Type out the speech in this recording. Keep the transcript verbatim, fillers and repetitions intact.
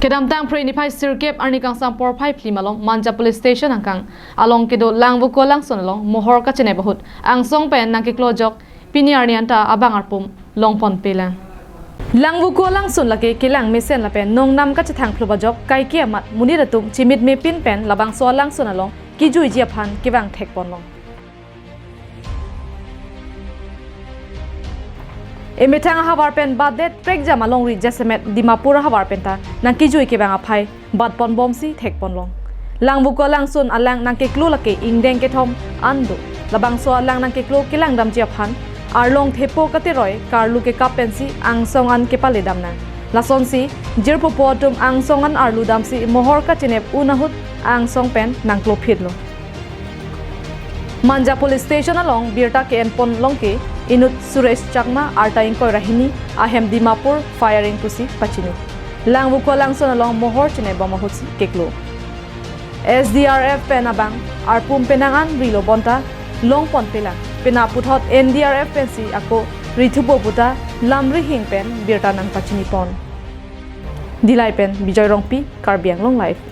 Kedamtang Phre niphai sirkep arni kangsam porphai phli malom Manja Police Station angkang along kedo Langvoku alangsun along mohor kachinep ahut angsong pen nangkeklo ajok pini arni anta abang arpum longponpelang. Langvoku alangsun lake kelang mesen lapen nongnam kachethang phlup ajok kaike amat monit atum chimitme pin pen labangso alangsun along kijuiji aphan kevang thekponlong. Emethang ahavar pen batdet prekjam alongri jasemet Dimapur ahavar penta nangkijui kevang aphai batponbomsi thekponlong. Langvoku alangsun alang nangkeklo lake ingdeng kethom an do. Labangso alang nangkeklo kelangdamji aphan arlong thepo kateroi karlu kekap pensi angsong an kepaledam nang. Lasonsi jirpo po atum angsong an arlu damsi mohor kachinep un ahut angsong pen nangklophitlo. Manja Police Station along birta ke-enponlong ke inut Suresh Chakma arta ingkoi ra hini ahem Dimapur firing pusi pachini. Langvoku alangsun along mohor chinebom ahutsi keklo. S D R F pen abang arpum penang an rilo bonta longponpelang. Pena puthot N D R F pensi ako rithupo puta lamrihing pen birta nangpachinipon. Dillai pen Bijoy Rongpi, Karbi Anglong Live.